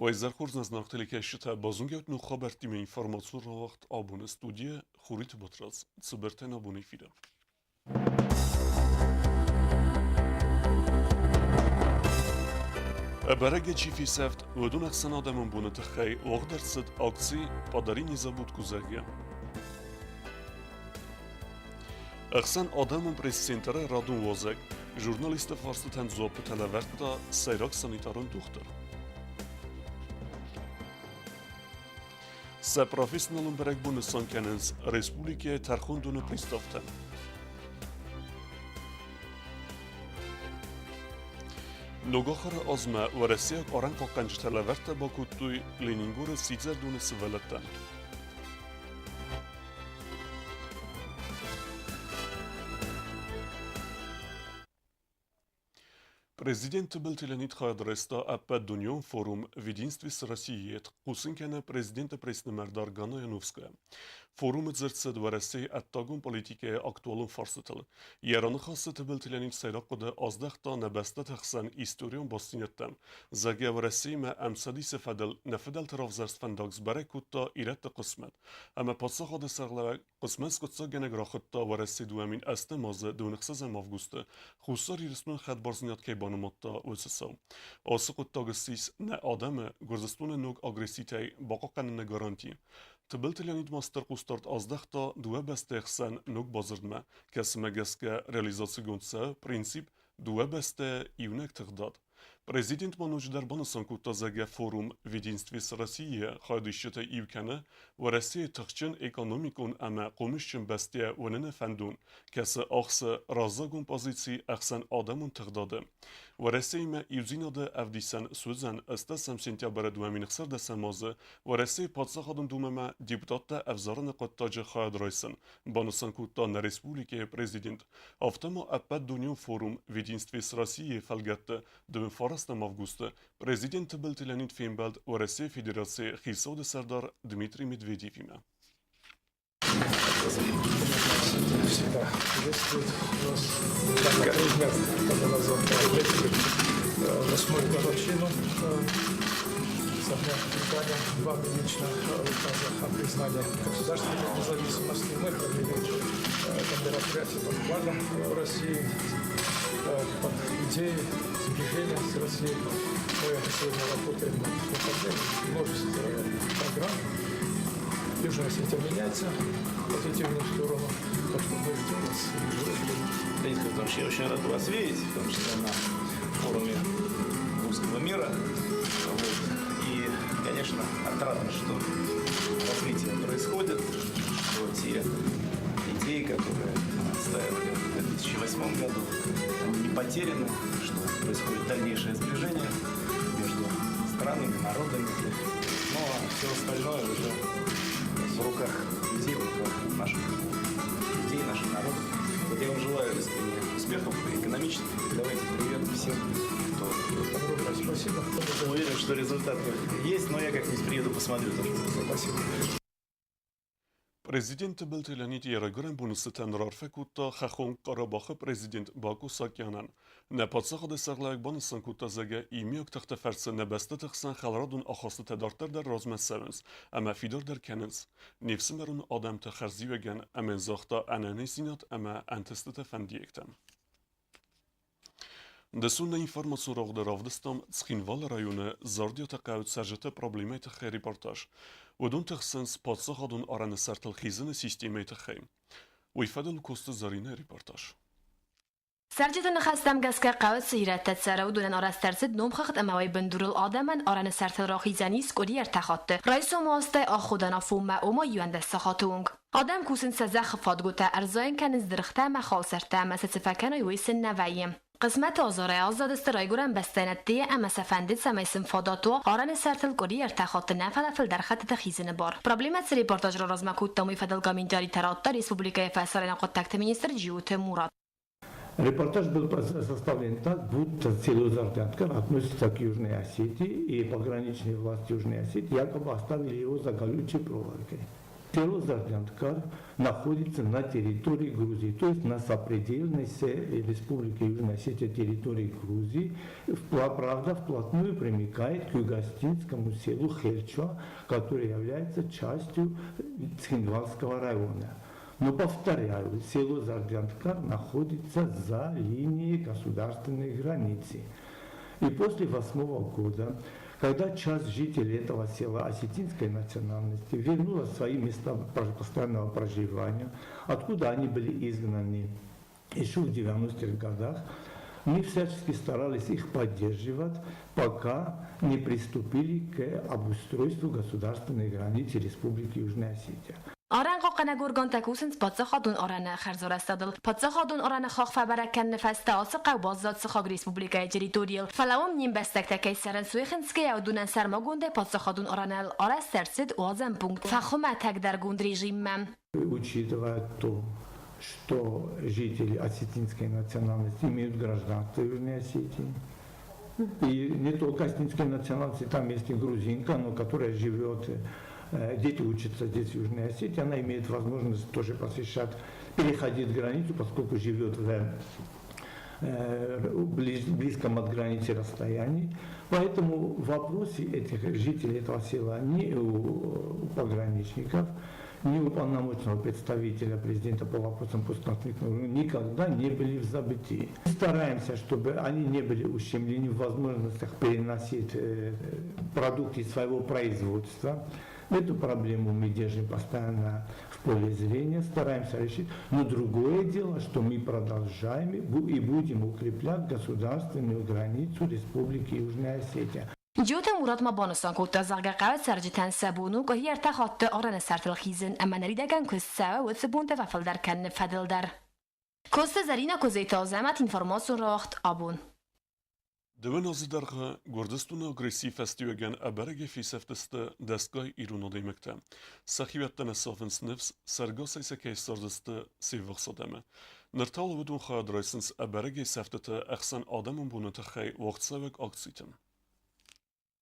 Уӕ изӕр хорз нӕ зынаргъ телекӕсджытӕ, базонгӕ ут ног хабӕрттимӕ информацион рауагъд абоны студийӕ Хуриты Батрадз. Цыбыртӕн абоны эфиры. Ӕбӕрӕгӕй чи фесӕфт, уыдон ӕхсӕнадӕмон боны тыххӕй уагъд ӕрцыд акци «Подари незабудку», зӕгъгӕ. Ӕхсӕн адӕмон пресс-центры радон уазӕг журналистты фарстытӕн дзуаппытӕ лӕвӕрдта сӕйраг санитарон дохтыр. Сӕ профессионалон бӕрӕгбон нысан кӕнынц республикӕйы тӕрхондоны приставтӕ. Ногахыры азмӕ уӕрӕсейаг арӕнхъахъхъӕнджытӕ лӕвӕрттӕ бакодтой Ленингоры сидзӕрдоны сывӕллӕттӕн. Президент Тыбылты Леонид хайад райста ӕппӕтдунеон форум «В единстве с Россией» хъусын кӕны президенты пресс-нымӕрдар Ганна Яновская. Форумы дзырд цыд Уӕрӕсейы ӕддагон политикӕйы актуалон фарстытыл. Йӕ раныхасы Тыбылты Леонид сӕйраг хъуыды аздӕхта нӕ бӕстӕты хсӕн историон бастдзинӕдтӕм. Зӕгъгӕ, Уӕрӕсеимӕ ӕмцӕдисы фӕдыл нӕ фыдӕлты равзӕрст фӕндаг сбӕрӕг кодта ирӕтты хъысмӕт. Ӕмӕ паддзахады сӕргълӕууӕг Хъысмӕт скъуыддзаггӕнӕг рахуыдта Уӕрӕсе 2008 азы 26 августы Хуссар Ирыстон хӕдбардзинад кӕй банымадта, уыцы цау. Ацы хъуыддаг ссис нӕ адӕмы Гуырдзыстоны ног агресситӕй бахъахъхъӕныны гаранти. Тыбылты Леонид ма стыр хъусдард аздӕхта дыууӕ бӕстӕйы хсӕн ног бадзырдмӕ, кӕцымӕ гӕсгӕ реализацигонд цӕуы принцип «Дыууӕ бӕстӕ иунӕг тыгъдад». Президент ма ноджыдӕр банысан кодта, зӕгъгӕ, форум «В единстве с Россией» хайадисджытӕ иу кӕны Уӕрӕсейы тыхджын экономикон ӕмӕ хъомысджын бӕстӕ уыныны фӕндон, кӕцы ахсы раззагон позици ӕхсӕнадӕмон тыгъдады. Уӕрӕсеимӕ иудзинады ӕвдисӕн суыдзӕн ӕстӕсӕм сентябры 2016 азы Уӕрӕсейы Паддзахадон Думӕмӕ депутаттӕ ӕвзарыны хъуыддаджы хайад райсын, банысан кодта нӕ республикӕйы президент. Афтӕ ма ӕппӕтдунеон форум «В единстве с Россией» фӕлгӕтты 29 августы президент Тыбылты Леонид фембӕлд Уӕрӕсейы Федерацийы Хицауады сӕрдар Дмитрий Медведевимӕ. Всегда приветствует нас. Восьмую годовщину со дня издания вам лично указа о признании государственной независимости. Мы провели это мероприятие под флагом России, под идеей сближения с Россией. Мы сегодня работаем над множество программ. Южная Осетия меняется в позитивную сторону, так что мы ждем вас. Леонид Хартович, я очень рад вас видеть, в том числе на форуме русского мира. Вот. И, конечно, отрадно, что развитие происходит, что те идеи, которые отстаивали в 2008 году, они не потеряны, что происходит дальнейшее сближение между странами, народами. Ну а все остальное уже в руках людей, в руках наших людей, наших народов. Вот я вам желаю искренне успехов экономических. Передавайте привет всем, кто... Огромное спасибо. Уверен, что результаты есть, но я как-нибудь приеду, посмотрю тоже. Спасибо. Президент Тыбылты Леонид йӕ райгуырӕн боны цытӕн раарфӕ кодта Хӕххон Къарабахы президент Баку Саакянӕн. Нӕ паддзахады сӕргълӕууӕг банысан кодта, зӕгъгӕ, иумиаг тыхты фӕрцы нӕ бӕстӕты хсӕн хӕларадон ахастытӕ дарддӕр дӕр размӕ цӕуынц ӕмӕ фидардӕр кӕнынц. Не фсымӕрон адӕмты хӕрзиуӕгӕн ӕмӕ загъта ӕнӕниздзинад ӕмӕ ӕнтыстытӕ фӕндиӕгтӕ. Дысон нӕ информацион рауагъды равдыстам Цхинвалы районы Зардиаты хъӕуы цӕрджыты проблемӕйы тыххӕй репортаж. Уыдон тыхсынц паддзахадон арӕны сӕртыл хизыны системӕйы тыххӕй. Уый фӕдыл Коцты Зӕринӕйы репортаж. Цӕрджыты ныхӕстӕм гӕсгӕ хъӕуы цы ирӕттӕ цӕры, уыдонӕн арӕзт ӕрцыд номхыгъд ӕмӕ уый бындурыл адӕмӕн арӕны сӕртыл рахизӕн ис къуыри ӕртӕ хатты. Райсомы астӕй аходӕн афонмӕ, ома 11 сахаты онг. Адӕм кусынц сӕ зӕххы фадгуытӕ, ӕрзайын кӕнынц дыргътӕ ӕмӕ халсӕрттӕ ӕмӕ сӕ цы фӕкӕной, уый сын нӕ вӕййы. Хъысмӕты азарӕй аззадысты райгуырӕн бӕстӕйӕн ӕддейӕ ӕмӕ сӕ фӕндыд, цӕмӕй сын фадат уа, арӕны сӕртыл къуыри ӕртӕ хатты нӕ, фӕлӕ фылдӕр хӕттыты хизыны бар. Проблемӕ цы репортаж раразмӕ кодтам, уый фӕдыл комментаритӕ радта республикӕйы фӕсарӕйнаг хъуыддӕгты министр Джиоты Мурат. Репортаж был составлен так, будто село Зардянка относится к Южной Осетии, и пограничные власти Южной Осетии якобы оставили его за колючей проволокой. Село Зардианткар находится на территории Грузии, то есть на сопредельной с Республикой Южная Осетия территории Грузии, правда, вплотную примыкает к югостинскому селу Хельчуа, которое является частью Цхинвалского района. Но, повторяю, село Зардианткар находится за линией государственной границы. И после 8-го года, когда часть жителей этого села осетинской национальности вернулась в свои места постоянного проживания, откуда они были изгнаны еще в 90-х годах, мы всячески старались их поддерживать, пока не приступили к обустройству государственной границы Республики Южная Осетия. Арӕнхъахъхъӕнӕг органтӕ кусынц паддзахадон арӕны хӕрзарӕзтадыл. Паддзахадон арӕны хахх фӕбӕрӕг кӕныны фӕстӕ ацы хъӕу баззад сыхаг республикӕйы территорийыл. Фӕлӕ уым не мбӕстӕгтӕ кӕй цӕрынц, уый хынцгӕйӕ уыдонӕн сӕрмагондӕй паддзахадон арӕныл арӕзт ӕрцыд уадзӕн пункт фӕхуымӕтӕгдӕргонд режиммӕ. Учитывая то, что жители осетинской национальности имеют гражданство Южной Осетии, и не только осетинской национальности, там есть и грузинка, но которая живет, дети учатся здесь, в Южной Осетии, она имеет возможность тоже посещать, переходить границу, поскольку живет в близком от границы расстоянии. Поэтому вопросы этих жителей этого села ни у пограничников, ни у полномочного представителя президента по вопросам постконфликтного никогда не были в забытии. Стараемся, чтобы они не были ущемлены в возможностях переносить продукты своего производства. Эту проблему мы держим постоянно в поле зрения, стараемся решить. Но другое дело, что мы продолжаем и будем укреплять государственную границу Республики Южная Осетия. Джиоты Мурат ма банысан кодта, зӕгъгӕ, хъӕуы цӕрджытӕн сӕ бон у къуыри ӕртӕ хатты арӕны сӕртыл хизын ӕмӕ ныридӕгӕн куыст цӕуы уыцы бонтӕ фӕфылдӕр кӕныны фӕдыл дӕр. Коцты Зӕринӕ Козайты Азӕмӕт информацион рауагъд Абон. Дыууын азы дӕргъы Гуырдзыстоны агрессийы фӕстиуӕгӕн ӕбӕрӕгӕй фесӕфтысты дӕсгай ирон адӕймӕгтӕ. Сӕхиуӕттӕ нӕ сафынц ныфс, цӕргӕсӕй сӕ кӕй ссардзысты се ввахс адӕмы. Ныр та уыдон хайад райсынц ӕбӕрӕгӕй сӕфтыты ӕхсӕн адӕмон боны тыххӕй уагъдцӕуӕг акциты.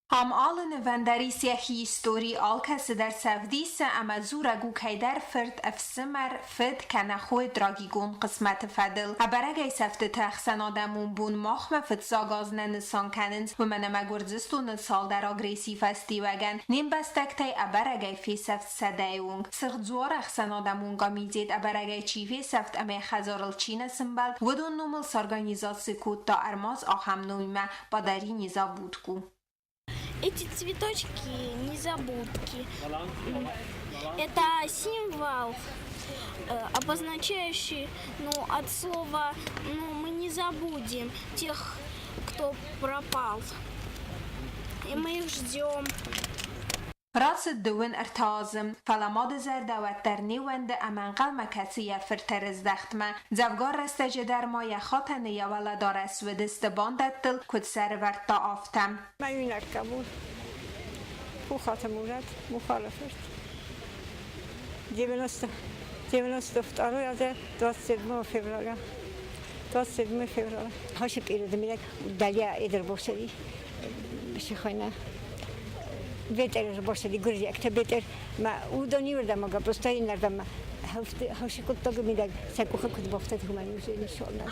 Ам алы нывӕн дӕр ис йӕхи истори, алкӕцыдӕр сӕ ӕвдисы ӕмӕ дзурӕг у кӕйдӕр фырт, ӕфсымӕр, фыд кӕнӕ хойы трагикон хъысмӕты фӕдыл. Ӕбӕрӕгӕй сӕфтыты ӕхсӕнадӕмон бон махмӕ фыццаг аз нӕ нысан кӕнынц, уымӕн ӕмӕ Гуырдзыстоны цалдӕр агрессийы фӕстиуӕгӕн не мбӕстӕгтӕй ӕбӕрӕгӕй фесӕфт сӕдӕйы онг. Сыгъд дзуар ӕхсӕнадӕмон комитет ӕбӕрӕгӕй чи фесӕфт ӕмӕ йӕ хӕдзарыл чи нӕ сымбӕлд, уыдон номыл сорганизаци кодта ӕрмадз ахӕм номимӕ «Подари незабудку». Эти цветочки незабудки. Это символ, обозначающий, ну, от слова, ну, мы не забудем тех, кто пропал. И мы их ждем. Рацыд дыууын ӕртӕ азы, фӕлӕ мады зӕрдӕ уӕддӕр не уӕнды ӕмӕ ӕнхъӕлмӕ кӕсы йӕ фырты рыздӕхтмӕ. Дзӕвгар рӕстӕджы дӕр ма йӕ хатӕны йӕ уӕлӕдарӕс уыдысты бандӕттыл, куыд сӕ рывӕрдта, афтӕ. Мӕ иунӕг хъӕбул Пухаты Мурат Мухары фырт. 92 азы 27 февраля. 27 февраля. ხოში პირად მინდა დალია ედრბოსელი შეხვენა бетер босели гурзиакта бетер ма удони верда мага просто инарда ма хавши куттаг миндаг сакуха кут бофтат хумани ушени шолна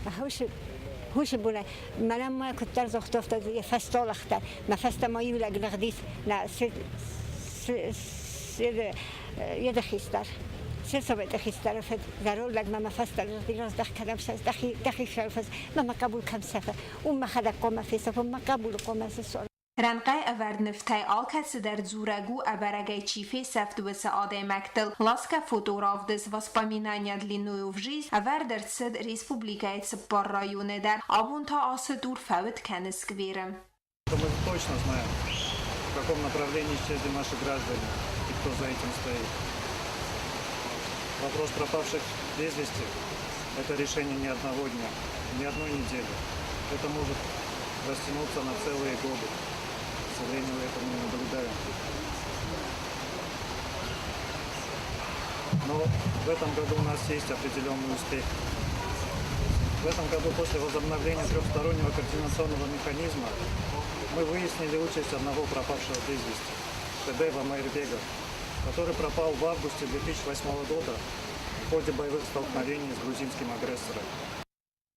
ма хавши هوش بونا ما لما كنت ترزخ تفتد فستولختا ما فست ما يولق نغديس نا سر سر يدخيستر سر سبت خيستر فد ضرور لك ما فست راس دخ كلام سس دخي دخي شرفز ما قبول كم سفر وما خدا قوم في سفر ما قبول قوم سر Рӕнхъӕй ӕвӕрд нывтӕй алкӕцыдӕр дзурӕг у ӕбӕрӕгӕй чи фесӕфт, уыцы адӕймӕгтыл. Ласгӕ фоторавдыст «Воспоминания длиною в жизнь» ӕвӕрд ӕрцыд республикӕйы цыппар районы дӕр. Абон та ацы тур фӕуд кӕны скверы. Мы точно знаем, в каком направлении исчезли наши граждане и кто за этим стоит. Вопрос пропавших без вести – это решение не одного дня, не одной недели. Это может растянуться на целые годы. К сожалению, это мы наблюдаем. Но в этом году у нас есть определенный успех. В этом году после возобновления трехстороннего координационного механизма мы выяснили участь одного пропавшего без вести – Тедева Майрбега. который пропал в августе 2008 года в ходе боевых столкновений с грузинским агрессором.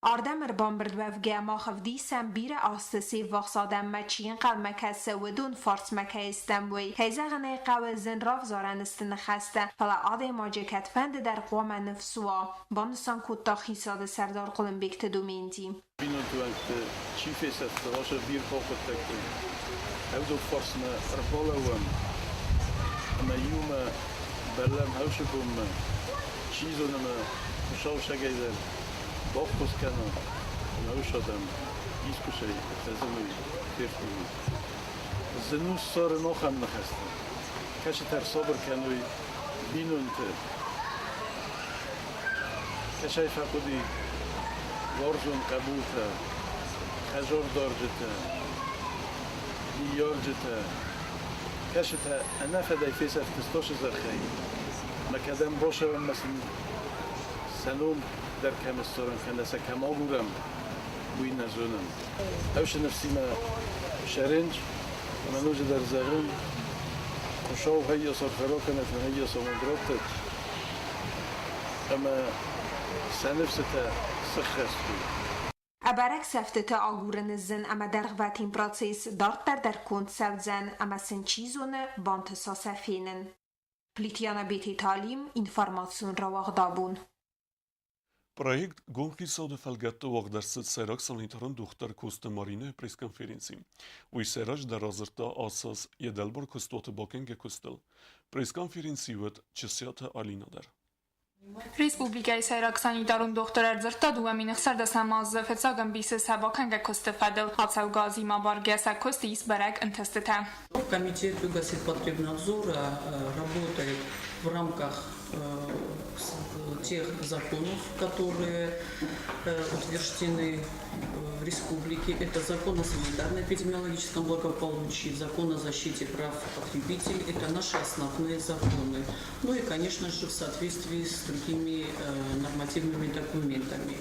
Ардӕм ӕрбамбырдуӕвгӕ мах ӕвдисӕм, бирӕ азты се ввахс адӕммӕ чи ӕнхъӕлмӕ кӕсы, уыдон фарсмӕ кӕй стӕм, уый. Кӕй зӕгъын ӕй хъӕуы, зын равзарӕн сты ныхӕстӕ, фӕлӕ адӕймаджы кӕдфӕнды дӕр хъуамӕ ныфс уа, банысан кодта Хицауады сӕрдар Хъуылымбегты Доменти. Бинонты уӕнгты чи фесӕфта, уыцы бирхъау хъуыддӕгтӕй ӕвдыл фарсмӕ ӕрбалӕууӕм ӕмӕ иумӕ бӕллӕм хӕусы бонмӕ, чи зоны ӕмӕ Хуыцау сагӕй дӕр баххуыс кӕна ӕмӕ уыцы адӕм искуыцӕй фӕзыной, ферттивой. Зын у ссарын ахӕм ныхӕстӕ, кӕцытӕ ӕрсабыр кӕной бинонты, кӕцӕй фӕхъуыди уарзон хъӕбултӕ, хӕдзардарджытӕ, ныййарджытӕ, кӕцытӕ ӕнӕфӕдӕй фесӕфтысты зӕххӕй, ӕмӕ кӕдӕм бацӕуӕм ӕмӕ сын сӕ ном дӕр кӕм ссарӕм, кӕнӕ сӕ кӕм агурӕм, уый нӕ зонӕм. Ӕвсы ныфсимӕ сӕренч ӕмӕ ноджыдӕр зӕгъын, Хуыцау хаййасар фӕракӕнӕд, хаййасар уын раттӕд, ӕмӕ сӕ ныфсытӕ сыххӕст уой. Ӕбӕрӕг сӕфтыты агурыны зын ӕмӕ дӕргъвӕтин процесс дарддӕр дӕр конд цӕудзӕн ӕмӕ сын чи зоны, бантыса сӕ фенын. Плитьяна Бететалим, информацион рауагъдабон. Проект гом хицауады фӕлгӕтты уагъд ӕрцыд сӕйраг санитарон дохтыр Коцты Маринӕйы пресс-конференци. Уый сӕ раздӕр радзырдта АСАС йӕ дӕлбар куыстуаты бакӕнгӕ куыстыл. Пресс-конференцийы уыд Чысиаты Алинӕ дӕр. Республикӕйы сӕйраг санитарон дохтыр ӕрдзырдта 2016 азы фыццаг ӕмбисы сӕ бакӕнгӕ куысты фӕдыл. Ацӕугӕ азимӕ баргӕ сӕ куысты ис бӕрӕг ӕнтыстытӕ. Комитет Югосетпотребнадзора работает в рамках тех законов, которые утверждены в республике. Это закон о санитарно-эпидемиологическом благополучии, закон о защите прав потребителей. Это наши основные законы. Ну и, конечно же, в соответствии с другими нормативными документами.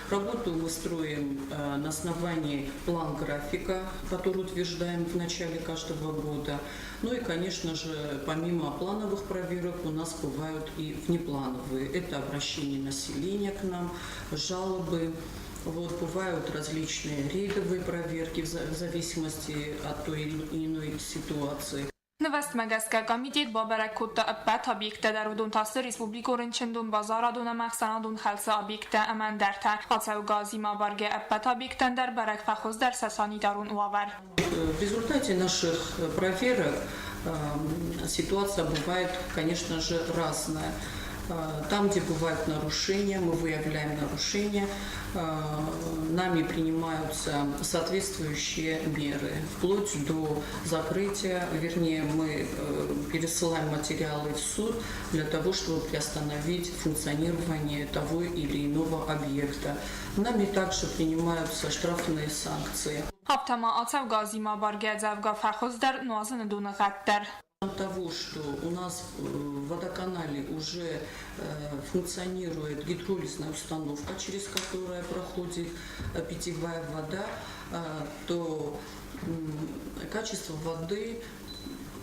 Работу мы строим на основании план-графика, который утверждаем в начале каждого года. Ну и, конечно же, помимо плановых проверок у нас бывают и внеплановые. Это обращение населения к нам, жалобы. Вот, бывают различные рейдовые проверки в зависимости от той или иной ситуации. Нывӕзтмӕ гӕсгӕ комитет бабӕрӕг кодта ӕппӕт объекттӕ дӕр, уыдон та сты республикон рынчындон, базарадон ӕмӕ ӕхсӕнадон хӕлцы объекттӕ ӕмӕ ӕндӕртӕ. Ацӕугӕ азимӕ абаргӕ ӕппӕт объекттӕн дӕр бӕрӕг фӕхуыздӕр сӕ санитарон уавӕр. В результате наших проверок ситуация бывает, конечно же, разная. Там, где бывают нарушения, мы выявляем нарушения, нами принимаются соответствующие меры, вплоть до закрытия, вернее, мы пересылаем материалы в суд для того, чтобы приостановить функционирование того или иного объекта. Нами также принимаются штрафные санкции. Афтӕ ма ацӕугӕ азимӕ абаргӕ дзӕвгар фӕхуыздӕр нуазыны доны гъӕд дӕр. Того, что у нас в водоканале уже функционирует гидролизная установка, через которую проходит питьевая вода, то качество воды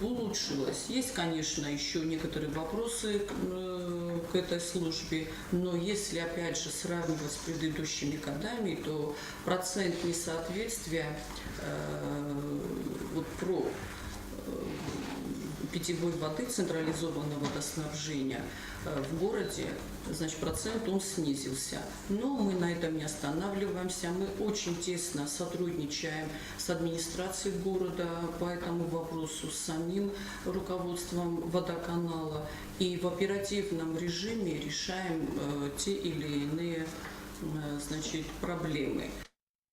улучшилось. Есть, конечно, еще некоторые вопросы к этой службе, но если, опять же, сравнивать с предыдущими годами, то процент несоответствия вот про питьевой воды централизованного водоснабжения в городе, значит, процент он снизился. Но мы на этом не останавливаемся. Мы очень тесно сотрудничаем с администрацией города по этому вопросу, с самим руководством водоканала. И в оперативном режиме решаем те или иные, значит, проблемы.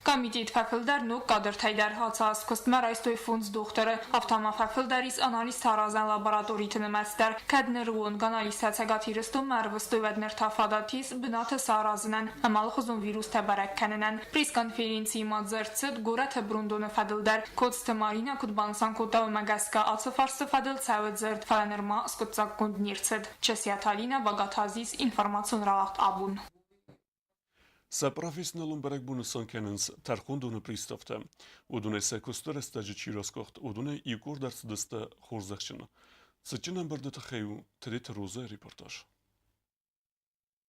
Комитет фӕфылдӕр ног кадртӕй дӕр. Ацы аз куыстмӕ райстой фондз дохтыры. Афтӕ ма фӕфылдӕр ис анализтӕ аразӕн лабораториты нымӕц дӕр. Кӕд ныры онг анализтӕ Цӕгат Ирыстонмӕ ӕрвыстой, уӕд ныр та фадат ис бынаты сӕ аразынӕн ӕмӕ алыхуызон вирустӕ бӕрӕг кӕнынӕн. Пресс-конференцийы ма дзырд цыд горӕты брондоны фӕдыл дӕр. Коцты Маринӕ куыд банысан кодта, уымӕ гӕсгӕ ацы фарсты фӕдыл цӕуы дзырд, фӕлӕ нырма скъуыддзаггонд не рцыд. Часиаты Алинӕ, Багаты Азиз, информацион рауагъд «Абон». Сӕ профессионалон бӕрӕгбон нысан кӕнынц тӕрхондоны приставтӕ. Уыдонӕй сӕ куысты рӕстӕджы чи расгуыхт, уыдонӕй иу къорд ӕрцыдысты хорзӕхджын. Цытджын ӕмбырды тыххӕй у Тедеты Розӕйы репортаж.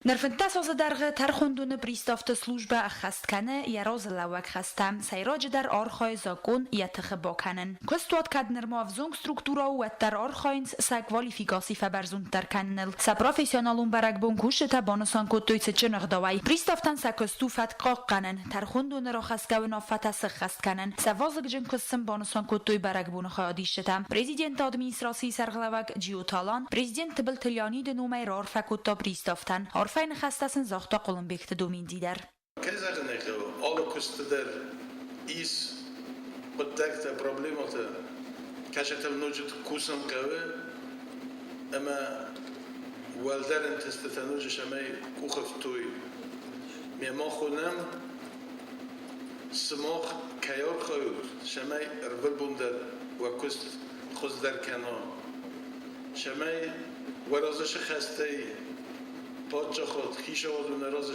Ныр 15 азы дӕргъы тӕрхондоны приставты службӕ ӕххӕст кӕны йӕ разылӕууӕг хӕстӕ, сӕйраджыдӕр архайы закъон йӕ тыхы бакӕнын. Куыстуат кӕд нырма ӕвзонг структурӕ у, уӕддӕр архайынц сӕ квалификаци фӕбӕрзонддӕр кӕныныл. Сӕ профессионалон бӕрӕгбон кусджытӕ банысан кодтой цытджын ӕгъдауӕй. Приставтӕн сӕ куыст у фӕтк хъахъхъӕнын, тӕрхондоны рахӕсгӕ уынаффӕтӕ сыххӕст кӕнын. Сӕ вазыгджын куыст сын банысан кодтой бӕрӕгбоны хайадисджытӕ. Президенты администрацийы сӕргълӕууӕг Джиоты Алан президент Тыбылты Леониды номӕй раарфӕ кодта приставтӕн. Арфӕйы ныхӕстӕ сын загъта Хъуылымбегты Доминди дӕр. Кӕй зӕгъын ӕй хъӕуы, алы куысты дӕр ис хъуыддӕгтӕ, проблемӕтӕ, кӕцытыл ноджы кусын хъӕуы ӕмӕ уӕлдӕр ӕнтыстытӕ ноджы цӕмӕй къухы фтой. Ме мах уынӕм, сымах кӕй архайут, цӕмӕй ӕрвылбон дӕр уӕ куыст хуыздӕр кӕна, цӕмӕй уӕ разы сыхӕстӕй паддзахад хицауад уын разы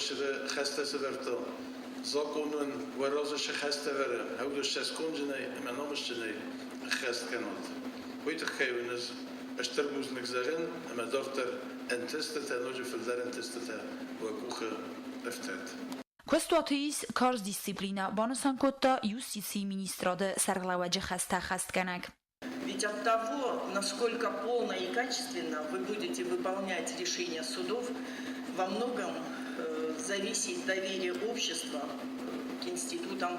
хӕстӕ сӕвӕрдта, закъон уын уӕ разы цы хӕстӕ ӕвӕры, уыдон цӕсгомджынӕй ӕмӕ намысджынӕй ӕххӕст кӕнат. Уый тыххӕй уын ӕз стыр бузныг зӕгъын ӕмӕ дарддӕр ӕнтыстытӕ, ноджы фылдӕр ӕнтыстытӕ уӕ къухы ӕфтӕд. Куыстуаты ис карз дисциплинӕ, банысан кодта юстицийы министрады сӕргълӕууӕджы хӕстӕ ӕххӕстгӕнӕг. Ведь от того, насколько полно и качественно вы будете выполнять решения судов, во многом зависит доверие общества к институтам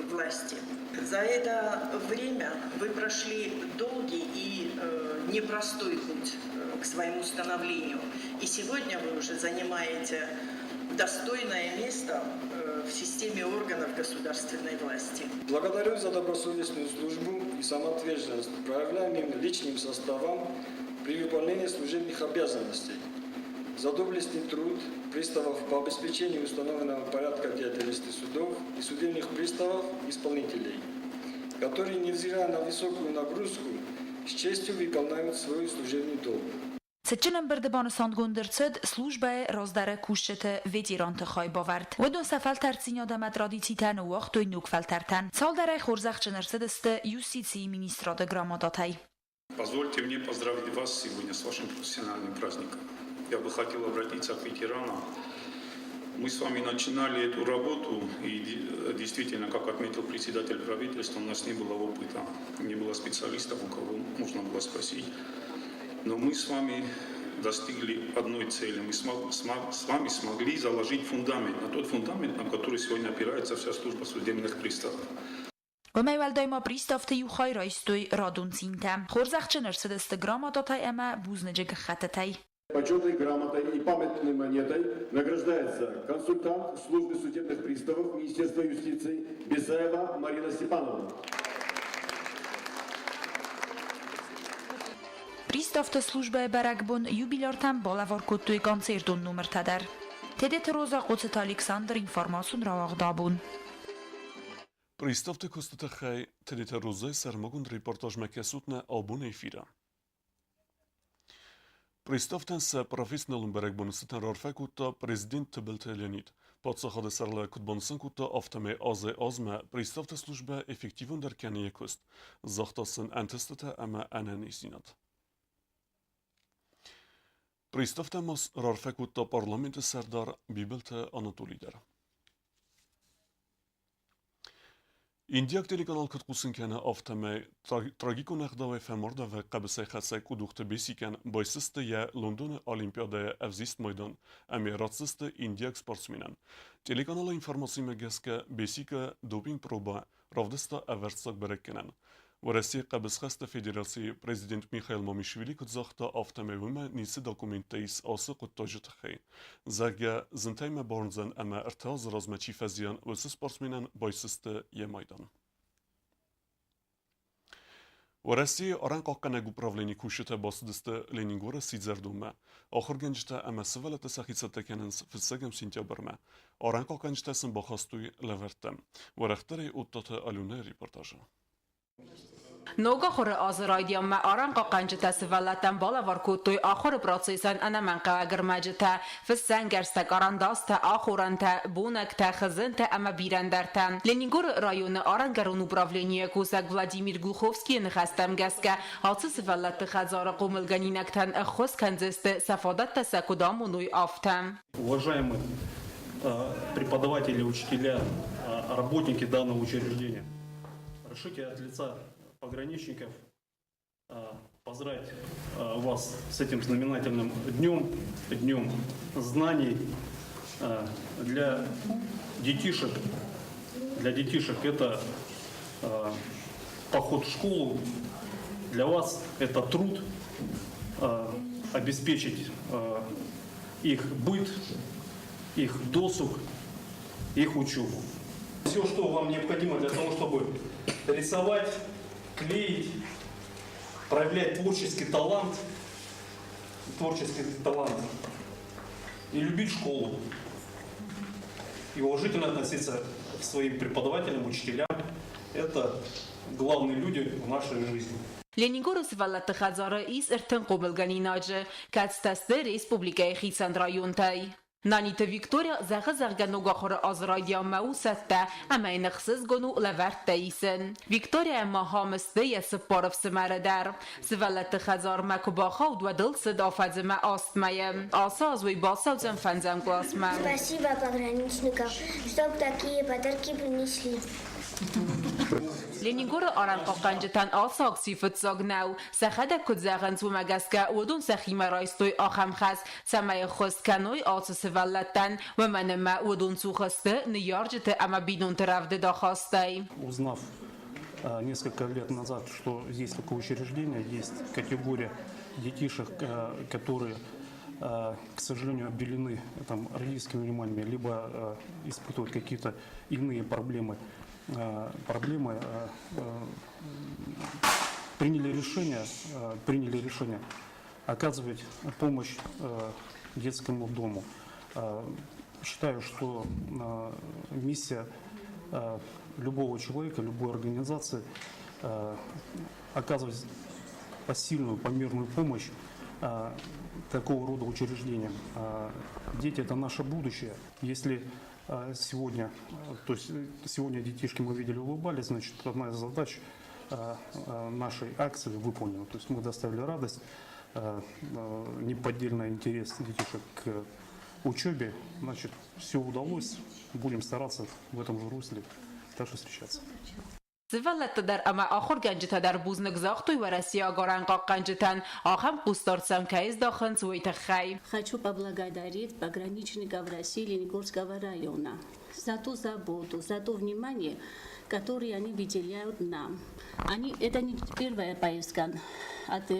власти. За это время вы прошли долгий и непростой путь к своему становлению. И сегодня вы уже занимаете достойное место в системе органов государственной власти. Благодарю за добросовестную службу и самоотверженность, проявляемым личным составом при выполнении служебных обязанностей, за доблестный труд приставов по обеспечению установленного порядка деятельности судов и судебных приставов исполнителей, которые, невзирая на высокую нагрузку, с честью выполняют свой служебный долг. Цытджын ӕмбырды банысангонд ӕрцыд службӕйы раздӕры кусджыты ветеранты хайбавӕрд. Уыдон сӕ фӕлтӕрддзинад ӕмӕ традицитӕ ныууагътой ног фӕлтӕртӕн. Цалдӕрӕй хорзӕхджын ӕрцыдысты юстицийы министрады грамотатӕй. Позвольте мне поздравить вас сегодня с вашим профессиональным праздником. Я бы хотел обратиться к ветеранам. Мы с вами начинали эту работу, и действительно, как отметил председатель правительства, у нас не было опыта, не было специалистов, у кого можно было спросить. Но мы с вами достигли одной цели. Мы с вами смогли заложить фундамент, на тот фундамент, на который сегодня опирается вся служба судебных приставов. Уымӕй уӕлдай ма приставты иу хай райстой радон цинтӕ. Хорзӕхджын ӕрцыдысты грамотатӕй ӕмӕ бузныджы гӕххӕттытӕй. Почетной грамотой и памятной монетой награждается консультант службы судебных приставов Министерства юстиции Бесаева Марина Степановна. Приставты службӕйы бӕрӕгбон юбиляртӕн балӕвар кодтой концертон номыртӕ дӕр. Тедеты Роза, Хъоцыты Александр, информацион рауагъд абон. Приставты куысты тыххӕй Тедеты Розайы сӕрмагонд репортажмӕ кӕсут нӕ абоны эфиры. Приставтӕн сӕ профессионалон бӕрӕгбоны цытӕн раарфӕ кодта президент Тыбылты Леонид. Паддзахады сӕргълӕууӕг куыд банысан кодта, афтӕмӕй азӕй-азмӕ приставты службӕ эффективондӕр кӕны йӕ куыст, загъта сын ӕнтыстытӕ ӕмӕ ӕнӕниздзинад. Приставтӕ ма раарфӕ кодта парламенты сӕрдар Бибылты Анатолий дӕр. Индиаг телеканал куыд хъусын кӕны, афтӕмӕй трагикон ӕгъдауӕй фӕмардӕвӕг хъӕбысӕйхӕцӕг Къудухты Бесикӕн байсысты йӕ Лондоны Олимпиадӕйы ӕвзист майдан ӕмӕ ратдзысты индиаг спортсменӕн. Телеканалы информацимӕ гӕсгӕ Бесика допинг-проба равдыста ӕвӕрццаг бӕрӕггӕнӕн. Уӕрӕсейы хъӕбысхӕсты федерацийы президент Михаил Мамишвили куыд загъта, афтӕмӕй уымӕ ницы документтӕ ис ацы хъуыддаджы тыххӕй. Зӕгъгӕ, зынтӕй мӕ бауырндзӕн ӕмӕ 3 азы размӕ чи фӕзиан, уыцы спортсменӕн байсысты йӕ майдан. Уӕрӕсейы арӕнхъахъхъӕнӕг управленийы кусджытӕ бацыдысты Ленингоры сидзӕрдонмӕ. Ахуыргӕнджытӕ ӕмӕ сывӕллӕттӕ сӕхи цӕттӕ кӕнынц фыццӕгӕм сентябрмӕ. Арӕнхъахъхъӕнджытӕ сын бахастой лӕвӕрттӕ. Уӕрӕхдӕрӕй Оттаты Аленӕйы репортажы. Ног ахуыры азы райдианмӕ арӕнхъахъхъӕнджытӕ сывӕллӕттӕн балӕвар кодтой ахуыры процессӕн ӕнӕмӕнгхъӕуӕг ӕрмӕджытӕ, фыссӕнгӕрзтӕ, къарандастӕ, ахорӕнтӕ, бонӕгтӕ, хызынтӕ ӕмӕ бирӕ ӕндӕртӕ. Ленингоры районы арӕнгӕрон управленийы кусӕг Владимир Глуховскийы ныхӕстӕм гӕсгӕ, ацы сывӕллӕтты хӕдзары хъомылгӕнинӕгтӕн ӕххуыс кӕндзысты, сӕ фадӕттӕ сӕ куыд амоной, афтӕ. Уважаемые преподаватели, учителя, работники данного учреждения, разрешите от лица пограничников поздравить вас с этим знаменательным днем, днем знаний. Для детишек это поход в школу, для вас это труд, обеспечить их быт, их досуг, их учебу. Все, что вам необходимо для того, чтобы рисовать, клеить, проявлять творческий талант и любить школу, и уважительно относиться к своим преподавателям, учителям. Это главные люди в нашей жизни. Ленингоры сывӕллӕтты хӕдзары ис 30 хъомылгӕнинаджы, кӕцытӕ сты республикӕйы хицӕн районтӕй. Наниты Виктория зӕгъы, зӕгъгӕ, ног ахуыры азы райдианмӕ у цӕттӕ ӕмӕ йын ӕхсызгон у лӕвӕрттӕ исын. Виктория ма ахӕм сты йӕ цыппар ӕфсымӕры дӕр. Сывӕллӕтты хӕдзармӕ куы бахауд, уӕд ыл цыд афӕдз ӕмӕ 8 мӕйы. Ацы аз уый бацӕудзӕн фӕндзӕм къласмӕ. Спасибо пограничникам, чтоб такие подарки принесли. Ленингоры арӕнхъахъхъӕнджытӕн ацы акци фыццаг нӕу. Сӕхӕдӕг куыд зӕгъынц, уымӕ гӕсгӕ уыдон сӕхимӕ райстой ахӕм хӕс, цӕмӕй ӕххуыс кӕной ацы сывӕллӕттӕн, уымӕн ӕмӕ уыдон цух сты ныййарджыты ӕмӕ бинонты рӕвдыд ахастӕй. Узнав несколько лет назад, что есть такое учреждение, есть категория детишек, которые, к сожалению, обделены там родительскими вниманием, либо испытывают какие-то иные проблемы, приняли решение оказывать помощь детскому дому. Считаю, что миссия любого человека, любой организации оказывать посильную, посильную помощь такого рода учреждениям. Дети – это наше будущее. Если сегодня, то есть сегодня детишки мы видели улыбались, значит, одна из задач нашей акции выполнена. То есть мы доставили радость, неподдельный интерес детишек к учебе. Значит, все удалось. Будем стараться в этом же русле дальше встречаться. Сывӕллӕттӕ дӕр ӕмӕ ахуыргӕнджытӕ дӕр бузныг загътой уӕрӕсейаг арӕнхъахъхъӕнджытӕн, ахӕм хъусдард сӕм кӕй здахынц, уый тыххӕй. Хочу поблагодарить пограничников России Ленингорского района за ту заботу, за то внимание, которое они выделяют нам. Они, это не первая поездка от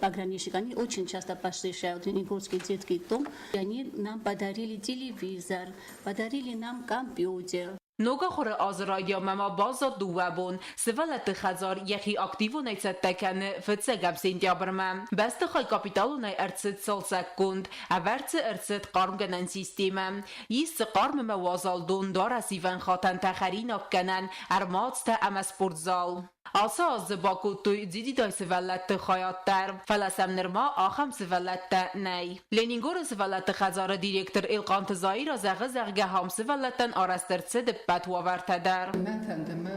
пограничников, они очень часто посещают Ленингорский детский дом. И они нам подарили телевизор, подарили нам компьютер. Ног ахуыры азы райдианмӕ ма баззад 2 бон. Сывӕллӕтты хӕдзар йӕхи активонӕй цӕттӕ кӕны 1 сентябрмӕ. Бӕстыхай капиталонӕй ӕрцыд цалцӕггонд. Ӕвӕрд дзы ӕрцыд хъармгӕнӕн системӕ. Ис дзы хъарм ӕмӕ уазал дон, дарӕсивӕн хатӕнтӕ, хӕринаггӕнӕн ӕрмадзтӕ ӕмӕ спортзал. Ацы аз дзы бакодтой дзидзидай сывӕллӕтты хайад дӕр, фӕлӕ сӕм нырма ахӕм сывӕллӕттӕ нӕй. Ленингоры сывӕллӕтты хӕдзары директор Элхъанты Заира зӕгъы, зӕгъгӕ, ам сывӕллӕттӕн арӕзт ӕрцыд ӕппӕт уавӕртӕ дӕр. Мӕн фӕнды мӕ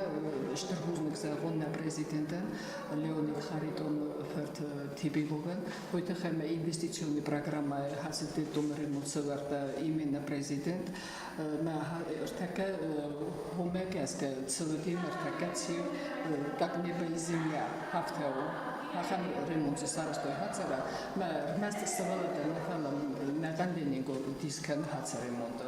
стыр бузныг зӕгъон нӕ президентӕн Леонид Харитоны фырт Тибиловӕн. Уый тыххӕй мӕ инвестиционный программӕйы ацы детдомы ремонт сӕвӕрдта именно президент. Мӕ ӕртӕккӕ уымӕ гӕсгӕ цӕуы ӕртӕккӕ циу как небо и земля, афтӕ у. Ахӕм ремонт дзы сарӕзтой хӕдзары. Мӕ ӕрмӕст сывӕллӕттӕ нӕ, фӕлӕ нӕхъӕн Ленингор дис кӕны ацы ремонты.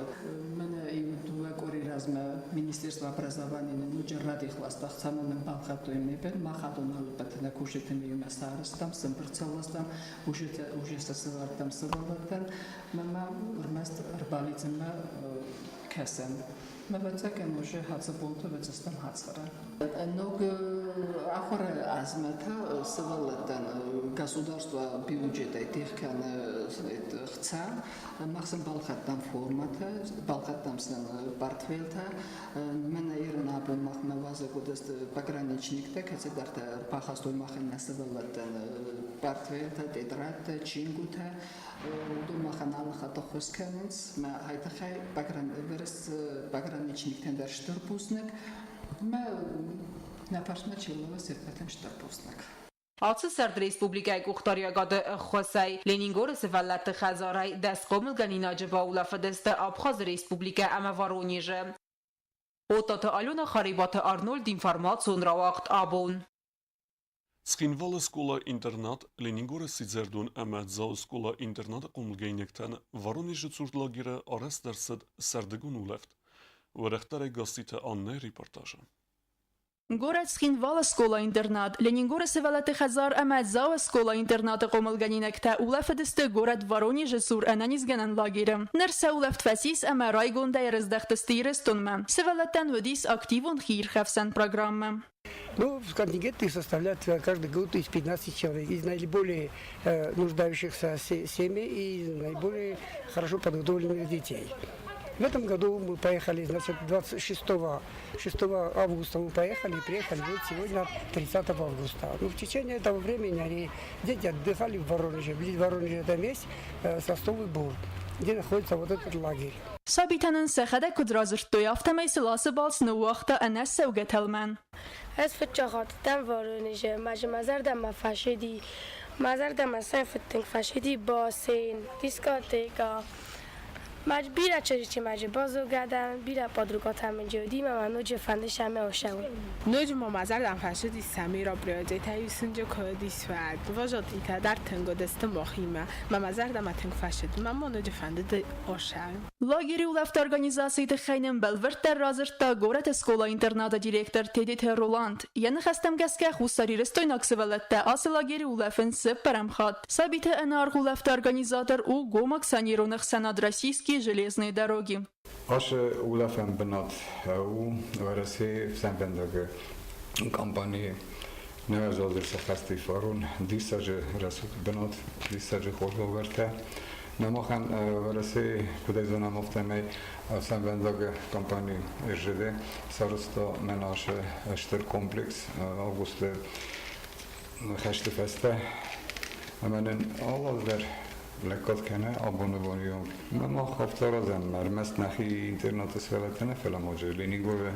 Мӕнӕ иу 2 къуыри размӕ Министерство образования ноджы радих ласта, цӕмӕн нын балхӕдтой мебель. Мах адон ӕппӕт нӕ кусджытимӕ иумӕ сарӕзтам, сӕмбырд сӕ ластам, уже сӕ сӕвӕрдтам сывӕллӕттӕн. Мӕ ма ӕрмӕст ӕрбалидзынмӕ кӕсӕм. Ӕвӕццӕгӕн, уже хӕцы бонты вӕццӕстӕм хӕцӕры. Ног ахуыры азмӕ та сывӕллӕттӕн государство бюджетӕй тех кӕны хца. Мах сын балхӕдтам формӕтӕ, балхӕдтам сын портфелтӕ. Мӕнӕ ирон абон махмӕ уазӕг уыдысты пограничниктӕ, кӕцыдӕртӕ ӕрбахастой махӕн нӕ сывӕллӕттӕн портфелтӕ, тетрӕдтӕ, чингуытӕ. Уыдон махӕн алы хатт ӕххуыс кӕнынц. Мӕ ай тыххӕй пограничниктӕн дӕр стыр бузныг. Мӕ нӕ фарсмӕ чи лӕууы, се ппӕтӕн стыр бузныг. Ацы сӕрд республикӕйы къухдариуӕгады ӕххуысӕй Ленингоры сывӕллӕтты хӕдзарӕй 10 хъомылгӕнинаджы баулӕфыдысты Абхазы Республикӕ ӕмӕ Воронежы. Оттаты Алена, Харебаты Арнольд, информацион рауагъд «Абон». Цхинвалы скъола-интернат Ленингоры сидзӕрдон ӕмӕ Дзауы скъола-интернаты хъомылгӕнинӕгтӕн Воронежы цур лагеры арӕзт ӕрцыд сӕрдыгон улӕфт. Уӕрӕхдӕрӕй Гасситы Аннӕйы репортажы. Горӕт Цхинвалы скъола-интернат, Ленингоры сывӕллӕтты хӕдзар ӕмӕ Дзауы скъола-интернаты хъомылгӕнинӕгтӕ улӕфыдысты горӕт Воронежы цур ӕнӕнизгӕнӕн лагеры. Ныр сӕ улӕфт фӕцис ӕмӕ райгондӕй ӕрыздӕхтысты Ирыстонмӕ. Сывӕллӕттӕн уыдис активон хиирхӕфсӕн программӕ. Ну, контингенты составляют каждый год из 15 человек, из наиболее нуждающихся семей и наиболее хорошо подготовленных детей. В этом году мы поехали, значит, 26 6 августа мы поехали, приехали вот сегодня 30 августа. Ну, в течение этого времени они, дети отдыхали в Воронеже. В Воронеже это есть Сосновый Бор, где находится вот этот лагерь. Сабитӕ нын сӕхӕдӕг куыд радзырдтой, афтӕмӕй сыл ацы балц ныууагъта ӕнӕссӕугӕ тӕлмӕн. Ӕз фыццаг хатт дӕн Воронежы, мӕ мӕ зӕрдӕмӕ фӕсиди, мӕ зӕрдӕмӕ сӕ фыдтынг фӕсиди бассейн, дискотекӕ. Мӕ бирӕ чызджытимӕ базонгӕ дӕн, бирӕ подругатӕ мын уыди, мӕ ноджы фӕнды сӕмӕ ссӕуын. Ноджы ма мӕ зӕрдӕм фӕсыдис сӕ мероприятийтӕ, сынджы куыд исфӕд, вожатыйтӕ дӕр тынг уыдысты махимӕ, мӕ мӕ зӕрдӕмӕ тынг фӕсыд, мӕ ма ноджы фӕндыд ссӕуын. Лагеры улӕфты организацийы тыххӕй нын бӕлвырддӕр радзырдта горӕты скъола-интернаты директор Тедеты Роланд. Йӕ ныхӕстӕм гӕсгӕ хуссарирыстойнаг сывӕллӕттӕ ацы лагеры улӕфынц цыппӕрӕм хатт. Сабиты ӕнӕаргъ улӕфты организатор у гом акционерон ӕхсӕнад «Российские железные дороги». Ацы улӕфӕн бынат у Уӕрӕсейы ӕфсӕнвӕндаджы компанийы нӕуӕдзазы сӕххӕсты фарон диссаджы рӕсугъд бынат, диссаджы хорз уавӕртӕ. Нӕ махӕн Уӕрӕсейы, куыд зонӕм, афтӕмӕй ӕфсӕнвӕндаджы компани РЖД сарӕзта мӕнӕ ацы стыр комплекс августы хӕсты фӕстӕ. Ӕмӕ нын алы аз дӕр лӕггад кӕны абоны боны онг. Мах афтӕ аразӕм, ӕрмӕст нӕхи интернаты сывӕллӕттӕ нӕ, фӕлӕ ма Ленингоры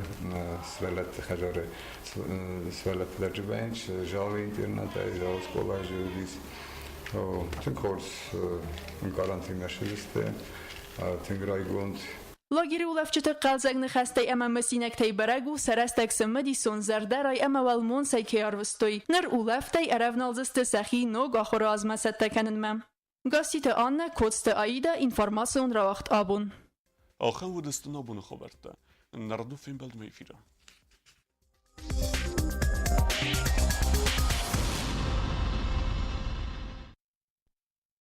сывӕллӕтты хӕдзары сывӕллӕтты дӕр вӕййынц, залы интернатӕй, залы скъолайы уыдис. Тынг хорз ӕнкъарӕнтимӕ ссыдысты, тынг райгонд. Лагеры улӕфджыты хъӕлдзӕг ныхӕстӕй ӕмӕ мысинӕгтӕй бӕрӕг у, сӕ рӕстӕг цымыдисон, зӕрдӕрай ӕмӕ уӕлмонцӕй кӕй арвыстой. Ныр улӕфтӕй ӕрӕвналдзысты сӕхи ног ахуыры азмӕ цӕттӕ кӕнынмӕ. Гасситы Аннӕ, Коцты Аидӕ, информацион рауагъд «Абон». Ахӕм уыдысты нӕ абоны хабӕрттӕ. Нӕ фембӕлдмӕ эфиры.